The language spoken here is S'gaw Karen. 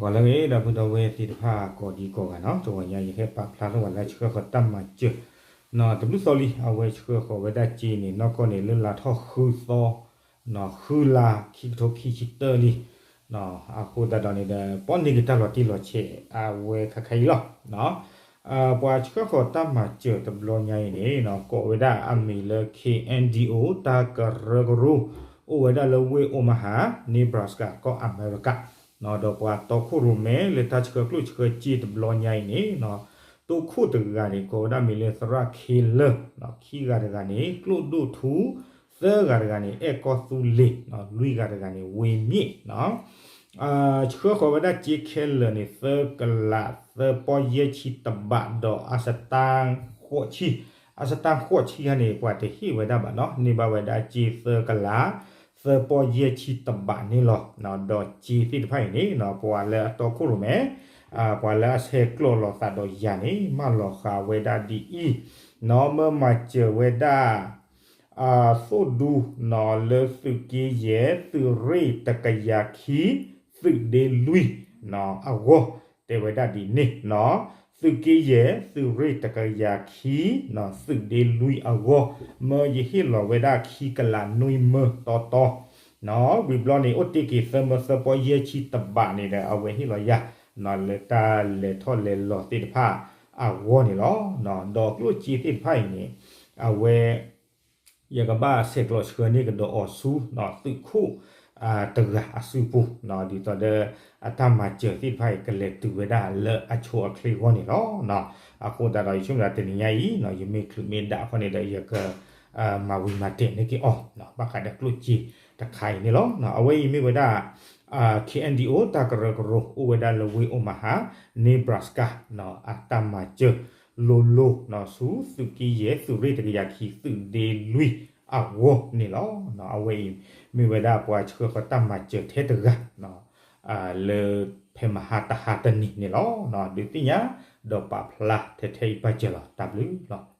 ပှၤလၢအဂ့ၤ ဒီပုၢ်ဒီဝဲၢ်သ့ၣ်တဖၣ်ကိးဒံကိးဂၤနီၤ, တဂီၤညါယဟဲပာ်ဖျါထီၣ်ပှၤလၢဆှၢဃီၤတၢ်မၤစၢၤ, တဘျုးသီလံ အဝဲဆှၢဃီၤဝဲဒၣ်စ့န့ၣ် နီၢ်ကီၢ်န့ၣ် လၢလါထီၣ်ဃုသီ ဃုလါ ခံကထိခံဆံတၢလံ, အဃိသတးဒီးန့ၣ်ဒီး ပီၣ်န့ၢ်က့ၤတၢ်လီၤတံၢ်လီၤဆဲးအဝဲခါခါအံၤလီၤ. ပှၤဆှၢဃီၤတၢ်မၤစၢၤတဘျီညါအံၤန့ၣ် ကိးဝဲဒၣ်အမံၤလၢ K N D O တၢ်ကရၢကရိ အိၣ်ဝဲဒၣ်လၢဝ့ၢ် Omaha Nebraska ကီၢ်အမဲရကၤ, ဒီးပှၤတီခိၣ်ရိၣ်မဲလၢတၢ်ဆှၢကျိၣ်ဆှၢစ့တဘျီညါအံၤန့ၣ် တိခိၣ်တဂၤန့ၣ် ကိးဝဲဒၣ်မံၤလၢသရၣ်ခ့လၢာ်, ခံဂၤတဂၤန့ၣ် ကျိၣ်ဒိၣ်ထူ, သၢဂၤတဂၤန့ၣ် အဲၣ်ကီၢ်သူလ့ၤ, လွံၢ်ဂၤတဂၤန့ၣ် ဝ့မ့ၣ် ဆှၢဃီၤဝဲဒၣ်စ့ခဲလၢာ်န့ၣ် သၢကလး သၢပီၢ်ယဲၢ်ဆံတဘး ဒီးအစတါဃိးဆံ, အစတါဃိးဆံခါန့ၣ် ပှၤတဟ့ၣ်ဝဲဒၣ်ဘၣ်နီၤ, န့ၢ်ဘၣ်ဝဲဒၣ်စ့သၢကလး သၢပီၢ်ယဲၢ်ဆံတဘးန့ၣ်လီၤ. ဒီးစ့သ့ၣ်တဖၣ်အံၤန့ၣ် ပှၤလၢအတီခိၣ်ရိၣ်မဲ ပှၤလၢအဆဲးကျိးလိာ်သးဒီးယၤန့ၣ် မၢလီၤဃာ်ဝဲဒၣ်ဒ်အံၤ, နီၢ်မၢမၤစၢၤဝဲဒၣ် သိၣ်ဒူနီၤ လၢသုးက့ယဲၢ် သုးရ့ၣ်တကယၤခံ သုးဒ့လွံၢ်အဂီၢ်, တဲဝဲဒၣ်ဒ်န့ၣ်နီၤ, သုးက့ယဲၢ် သုးရ့ၣ်တကယၤခံ သုးဒ့လွံၢ်အဂီၢ်, မၢယဟ့ၣ်လီၤဝဲဒၣ်ခံကလးနွံမၢတီတီ ဝံၤဘျီန့ၣ် အိၣ်တ့ၢ်က့ၤသၢမၢသၢပီၢ်ယဲၢ်ဆံတဘးန့ၣ်ဒီး အဝဲဟ့ၣ်လီၤယၤ လၢတၢ်လဲၤထီၣ်လဲၤလီၤသ့ၣ်တဖၣ်အဂီၢ်န့ၣ်လီၤ. ဒီးကျိၣ်စ့သ့ၣ်တဖၣ်အံၤန့ၣ် အဝဲ ယကဘၣ်ဆဲးကျိးဆှၢန့ၢ်ကဒီးအီၤဆူ သုးခိၣ်တဂၤအစုပူၤ, ဒ်သိးဒီး အတၢ်မၤစၢၤသ့ၣ်တဖၣ်အံၤ ကလဲၤတုၤဝဲဒၣ်လၢအဆိအချ့အဂီၢ်န့ၣ်လီၤ. အဃိသတးဒီး ယဆိကမိၣ်တနံၤညါအံၤ ယမ့ၢ်ချုးမ့ၢ်ဒၣ်အဃိန့ၣ်ဒီး ယက မၤဝံၤမၤတဲာ်န့ၢ်က့ၤအီၤ ဘၣ်ဃးဒီးကျိၣ်စ့တခါအံၤန့ၣ်လီၤ. အဝဲအံၤမ့ၢ်ဝဲဒၣ် K N D O တၢ်ကရၢကရိ အိၣ်ဝဲဒၣ်လၢဝ့ၢ် Omaha Nebraska အတၢ်မၤစၢၤလိၤလိၤ ဆူသုးက့ယဲၢ် သုးရ့ၣ်တကယၤခံ သုးဒ့လွံၢ်အဂီၢ်န့ၣ်လီၤ. အဝဲအံၤ မ့ၢ်ဝဲဒၣ်ပှၤဆှၢဃီၤတၢ်မၤစၢၤထဲတဂၤ လၢဖဲမဟါတဟါတနံၤန့ၣ်လီၤ. ဒုးသ့ၣ်ညါ ဒီးပာ်ဖျါထဲထဲအံၤပာ်စၢၤလီၤ. တၢ်ဘျုးလီၤ.